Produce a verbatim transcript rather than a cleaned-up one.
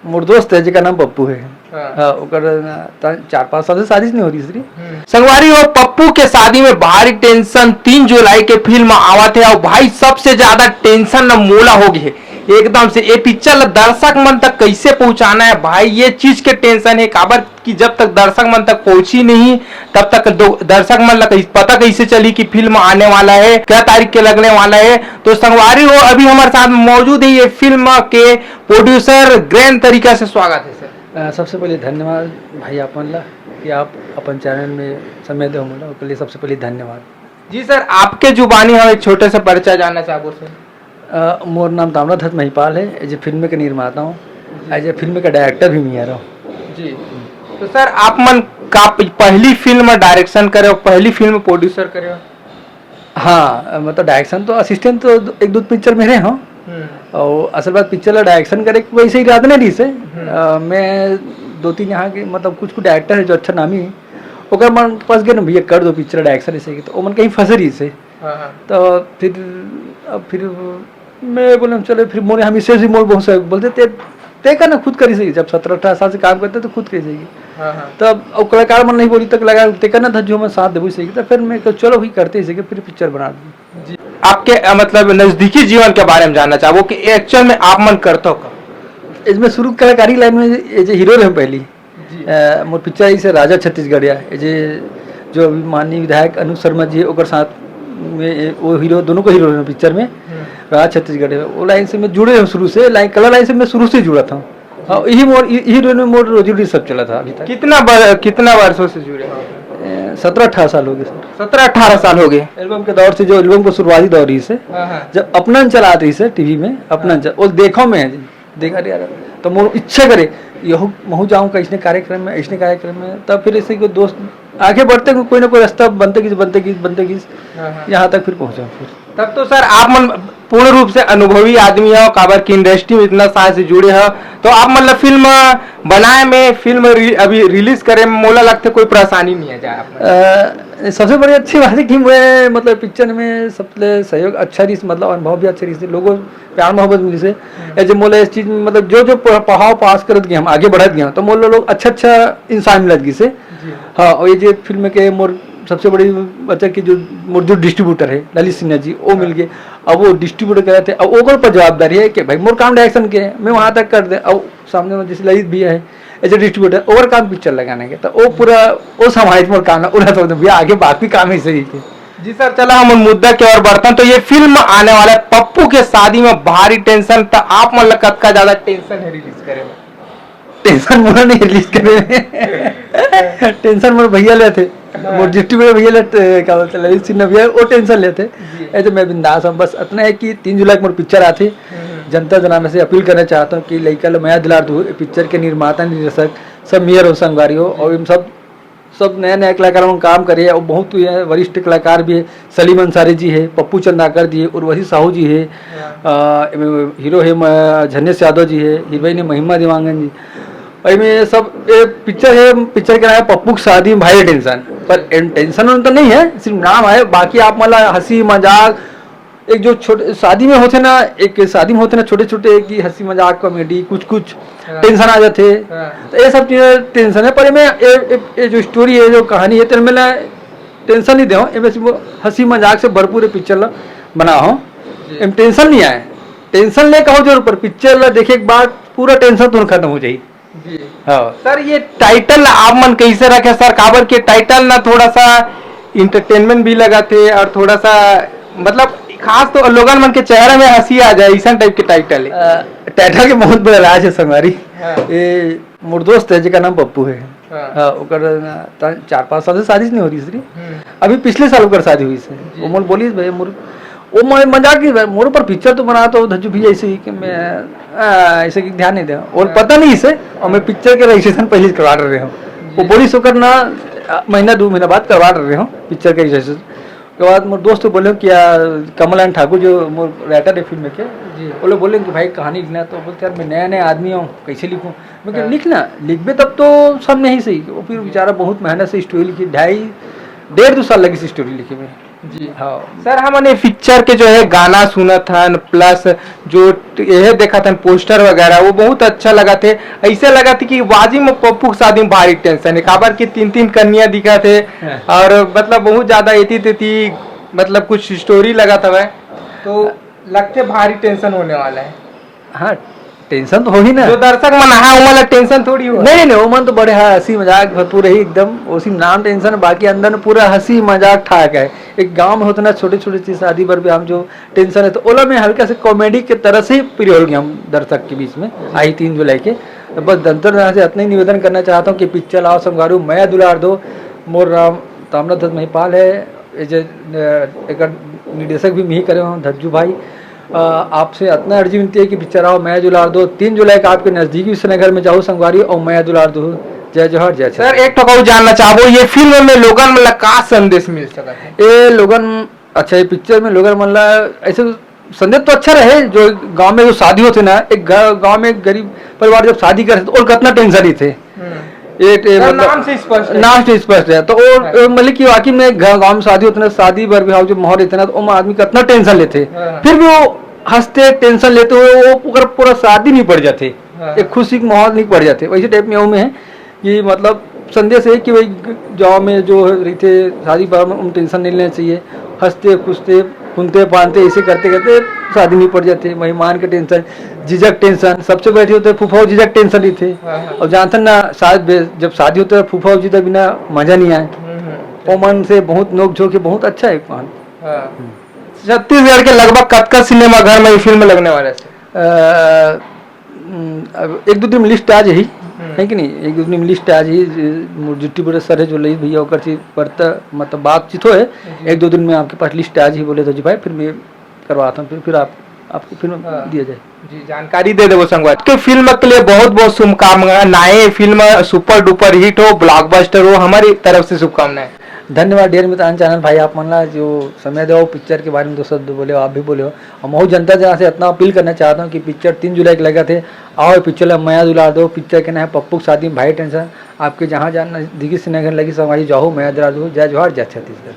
मोर दोस्त है, जेकर नाम पप्पू है। हाँ। हाँ, ओकर, अ, त-, चार पाँच साल से शादी नहीं हो रही, श्री। हम्म। संगवारी हो, पप्पू के शादी में भारी टेंशन। तीन जुलाई के फिल्म आवत है, और भाई, सबसे ज्यादा टेंशन न मोला हो गई है एकदम से। ये पिक्चर ला दर्शक मन तक कैसे पहुंचाना है भाई, ये चीज के टेंशन है। काबर कि जब तक दर्शक मन तक पहुंची नहीं, तब तक दो-, दर्शक मन ला कैस-, पता कैसे चली कि फिल्म आने वाला है, क्या तारीख के लगने वाला है। तो संगवारी हो, अभी हमारे साथ मौजूद है ये फिल्म के प्रोड्यूसर ग्रैंड तरीका से। स्वागत है सर। अ, सबसे पहले धन्यवाद भाई आप मन ला कि आप अपन चैनल में समय दे मोला, ओकर लिए सबसे पहले धन्यवाद। जी सर, आपके जुबानी हम एक छोटे से परिचय जानना चाहबो सर। अ, मोर नाम ताम्रध्वज महिपाल है, एजे फिल्म के निर्माता हूँ, जी। एजे फिल्म का डायरेक्टर भी मैं हूँ। जी। तो सर, आप मन का प-, पहली फिल्म डायरेक्शन करे हो, पहली फिल्म प्रोड्यूसर करे हो? हाँ, मतलब डायरेक्शन तो असिस्टेंट तो एक दो पिक्चर में रहे हूँ। हम्म। और असल बात पिक्चर ला डायरेक्शन करे के वैसे इरादा नहीं रही से। हम्म। अ, मैं दो तीन यहाँ के मतलब कुछ कुछ डायरेक्टर है जो अच्छा नामी है, ओकर मन पास गए ना, "भैया कर दो पिक्चर डायरेक्शन ऐसे की", तो ओमन कहीं फंसे रही से। हाँ, हाँ। तो फिर, अब फिर मैं बोले, "चलो।" फिर मोरे हम इसे भी मोल बहुत सारे बोलते, "ते, ते का ना खुद करी सही, जब सत्रह अठारह साल से काम करते तो खुद करी सही।" हाँ, हाँ। तब अब कलाकार मन नहीं बोली तक लगा, "ते का ना धज्जो में साथ देबो सही।" तो फिर मैं कहा, "चलो भाई करते ही सही।" फिर पिक्चर बना दी। जी। आपके, अ, मतलब नजदीकी जीवन के बारे में जानना चाहबो कि एक्चुअल में आप मन करते हो का? इसमें शुरू कलाकारी लाइन में ये जो हीरो रहे पहली, जी। अ, मोर पिक्चर है इसे राजा छत्तीसगढ़िया, ये जे, जो अभी माननीय विधायक अनुज शर्मा जी ओकर साथ में, ए, वो हीरो, दोनों को हीरो रहे पिक्चर में, हम्म। राजा छत्तीसगढ़िया, वो लाइन से मैं जुड़े हूँ शुरू से, लाइन, कला लाइन से मैं शुरू से जुड़ा था। हाँ, यही मोर, यही हीरो में मोर रोजी रोटी सब चला था अभी तक। कितना बर-, कितना वर्षों से जुड़े हो? ए, सत्रह अठारह साल हो गए सर। सत्रह अठारह साल हो गए। एल्बम के दौर से, जो एल्बम को शुरुआती दौर ही से, हाँ, हाँ। जब अपना चला रही से टीवी में, अपना हाँ। चल-, वो देखो मैं जी। देख, अरे यार, तो मोर इच्छा करे, यहू, महू जाऊँ का इसने कार्यक्रम में, इसने कार्यक्रम में, तब फिर ऐसे कोई दोस्त आगे बढ़ते, कोई ना कोई रास्ता बनते किस, बनते किस, बनते किस, हाँ, हाँ। यहाँ तक फिर पहुँचा फिर। तब तो सर, आप मन पूर्ण रूप से अनुभवी आदमी हो, काबर की इंडस्ट्री में इतना साल से जुड़े हो, तो आप मतलब फिल्म बनाए में, फिल्म रि-, अभी रिलीज करे में मोला लगते कोई परेशानी नहीं है जाए आप मन? अ, सबसे बड़ी अच्छी बात है कि मैं मतलब पिक्चर में सबसे सहयोग अच्छा रही, मतलब अनुभव भी अच्छा रही, लोगों प्यार मोहब्बत मिली से। हम्म। ए जे मोला इस चीज में मतलब जो, जो प-, पड़ाव पास करत गए हम, आगे बढ़त गए हम, तो मोला लोग अच्छा, अच्छा इंसान मिलत गए से। जी। हाँ, और ये जे फिल्म के मोर सबसे बड़ी बच्चा की जो मोर जो डिस्ट्रीब्यूटर है ललित सिन्हा जी, वो मिल गए। अब वो डिस्ट्रीब्यूटर करे थे, अब ओकर पर जवाबदारी है कि भाई मोर काम डायरेक्शन के है, मैं वहाँ तक कर दे। अब सामने में जैसे ललित भैया है, एज ए डिस्ट्रीब्यूटर, ओकर काम पिक्चर लगाने के, तो वो पूरा, वो संभालित मोर काम ना, उड़ा तो भैया आगे बाकी काम ही सही थे। जी सर, चला हम मुद्दा के ओर बढ़थन। तो ये फिल्म आने वाला है, पप्पू के शादी में भारी टेंशन, तो आप मन ला कतका ज्यादा टेंशन है रिलीज करे में? टेंशन मोला नहीं रिलीज करे में। टेंशन मोर भैया लेथे, हाँ। मोर डिस्ट्रीब्यूटर भैया लेथे, क्या बोलते हैं, ललित सिन्हा भैया, वो टेंशन लेथे। जी। ऐसे मैं बिंदास हूँ, बस इतना है कि तीन जुलाई को मोर पिक्चर आथे। हम्म। जनता जनार्दन से अपील करना चाहता हूँ कि लइका ला मया दुलार दू, पिक्चर के निर्माता, निर्देशक सब मेहर हो, संगवारी हो, और इन सब, सब नया नया कलाकार मन काम करे, और बहुत ही वरिष्ठ कलाकार भी है, सलीम अंसारी जी है, पप्पू चंदाकर जी है, उर्वशी साहू जी है, हाँ। अ, एमे हीरो है म-, झन्नेश यादव जी है, हीरोइन है महिमा देवांगन जी। और एमे सब, ये पिक्चर है, पिक्चर के नाम है पप्पू की शादी में भारी टेंशन, पर एन-, टेंशन तो नहीं है, सिर्फ नाम है, बाकी आप मतलब हंसी मजाक, एक जो छोटे शादी में होते ना, एक शादी में होते ना छोटे छोटे की हंसी मजाक कॉमेडी कुछ कुछ हाँ। टेंशन आ जाते। हाँ। तो ये सब चीजें टेंशन है, पर मैं ये, ये, ये जो स्टोरी है, जो कहानी है, तो मैं टेंशन नहीं दे हूँ, ये बस वो हंसी मजाक से भरपूर ये पिक्चर ला बना हो, जी। एम टेंशन नहीं आए, टेंशन ले कहो जरूर, पर पिक्चर ला देखे के बाद पूरा टेंशन तुरंत खत्म हो जाए। जी। हाँ। सर, ये टाइटल आप मन कैसे रखे सर? काबर के टाइटल ना थोड़ा सा एंटरटेनमेंट भी लगा थे और थोड़ा सा मतलब खास तो लोगन मन के चेहरा में हंसी आ जाए, ऐसा टाइप के टाइटल है। अ, टाइटल के बहुत बड़ा राज है संगवारी। हाँ। ये मोर दोस्त है जेकर नाम पप्पू है। हाँ। हाँ, ओकर ना त-, चार पाँच साल से शादी नहीं हो रही श्री। हम्म। अभी पिछले साल ओकर शादी हुई से। जी। वो मोर बोली भाई मोर, वो मैं मजाक नहीं भाई, मोर ऊपर पिक्चर तो बना तो धज्जू भी ऐसे ही कि मैं, आ, ऐसे कि ध्यान नहीं दे। और हाँ। पता नहीं इसे, और मैं पिक्चर के रजिस्ट्रेशन पहले ही करवा रहे हूँ। जी। वो बोली से ओकर ना, आ, महीना दो महीना बाद करवा रहे हूँ पिक्चर के रजिस्ट्रेशन। के बाद मोर दोस्त बोले कि यार कमलान ठाकुर जो मोर राइटर है फिल्म के, जी। वो लोग बोले कि भाई कहानी लिखना है, तो बोलते यार मैं नया नया आदमी हूँ, कैसे लिखूँ? मैं कहा, हाँ। लिख ना, लिखबे तब तो सब नहीं सही। वो फिर जी। बेचारा बहुत मेहनत से स्टोरी लिखी, ढाई, डेढ़ दो साल लगी स्टोरी लिखे में। जी। हाँ। सर, हमन ये पिक्चर के जो है गाना सुनत हन, प्लस जो ट-, ये देखत हन पोस्टर वगैरह, वो बहुत अच्छा लगत हे। ऐसे लगत हे कि वाजिम पप्पू के शादी में भारी टेंशन है, काबर कि तीन तीन कन्या दिखत हे। हाँ। और मतलब बहुत ज्यादा एती तेती मतलब कुछ स्टोरी लगत हवय, तो लगते भारी टेंशन होने वाला है। हाँ, टेंशन तो होही ना। जो दर्शक मन आहा, ओमन ला टेंशन थोड़ी हो। नहीं, नहीं, नहीं, ओमन तो बड़े हा, हंसी मजाक भरपूर रही एकदम। ओसी नाम टेंशन, बाकी अंदर में पूरा हंसी मजाक ठाक है। एक गांव में होते ना छोटे छोटे चीज, शादी बर भी हम जो टेंशन है, तो ओला मैं हल्का से कॉमेडी के तरह से ही पिरोल गया हम दर्शक के बीच में, आई तीन जुलाई के। तो बस दंतर से इतना ही निवेदन करना चाहता हूँ कि पिक्चर लाओ संगवारी हो, मया दुलार दो। मोर नाम ताम्रध्वज महिपाल है, ये जे, अ, एकर निर्देशक भी मिही करे हो धज्जू भाई। अ, आपसे इतना अर्जी विनती है कि पिक्चर आओ, मया दुलार दो। तीन जुलाई का आपके नजदीकी सिनेघर में जाओ संगवारी, और मया दुलार दो। जय जोहार, जय सर, छत्तीसगढ़। एक ठो कहूँ जानना चाहबो, ये फिल्म में लोगन मन ला का संदेश मिल सकत है? ए लोगन, अच्छा, ये पिक्चर में लोगन मन ला ऐसे संदेश तो अच्छा रहे, जो गांव में जो शादी होते ना, एक ग-, गांव में एक गरीब परिवार जब शादी करे तो और कितना टेंशन ही थे। हम्म। ये टे-, सर, मतलब, नाम से स्पष्ट है। नाम से स्पष्ट है। तो वो, हाँ। वो मतलब कि वाकई में ग-, गांव में शादी होते ना, शादी बर भी हो, जो माहौल रहते ना, तो वो आदमी कितना टेंशन लेते। हाँ। फिर भी वो हंसते, टेंशन लेते हुए वो पूरा, पूरा शादी नहीं पड़ जाते, हाँ। एक खुशी के माहौल नहीं पड़ जाते। वैसे टाइप में वो में है कि मतलब संदेश है कि भाई गांव में जो रहिथे शादी ब्याह में, उन टेंशन नहीं लेना चाहिए। हंसते, खुशते, फुनते, फानते, ऐसे करते करते शादी नहीं पड़ जाते। मेहमान के टेंशन, जीजा के टेंशन, सबसे बैठे होते फूफा जीजा के टेंशन रहिथे। हाँ, हाँ। और जानते ना, शायद बे-, जब शादी होता है फूफा जीजा बिना मजा नहीं आए। हम्म, हम्म। वो मन से बहुत नोक झोंक के बहुत अच्छा है। हाँ। छत्तीसगढ़ के लगभग कतका सिनेमा घर में ये फिल्म लगने वाला है? अ, हम्म, अब एक दो दिन में लिस्ट आ जाही, हम्म। है कि नहीं? एक दो दिन में लिस्ट आ जाही, जे-, मोर जिट्टी बड़े सर है जो लई भैया ओकर से पड़ता, मतलब बातचीत हो है, जी। एक दो दिन में आपके पास लिस्ट आ जाही बोले तो जी भाई, फिर मैं करवाता हूँ, फिर, फिर आप, आपको फिर हाँ। दिया जाए। जी, जानकारी दे देबो संगवारी। के फिल्म के लिए बहुत बहुत शुभकामना। नए फिल्म सुपर डुपर हिट हो, ब्लॉकबस्टर हो, हमारी तरफ से शुभकामनाएं। धन्यवाद डेयर मितान चैनल भाई, आप मन ला जो समय दो, पिक्चर के बारे में दो शब्द बोले हो, आप भी बोले हो। और महू जनता जना से इतना अपील करना चाहता हूँ कि पिक्चर तीन जुलाई के लगा थे, आओ पिक्चर ला मया दुलार दो। पिक्चर के नाम है पप्पू की शादी में भाई टेंशन। आपके जहाँ जहाँ नजदीकी सिनेघर लगी संगवारी जाओ, मया दुलार दो। जय जोहार, जय छत्तीसगढ़।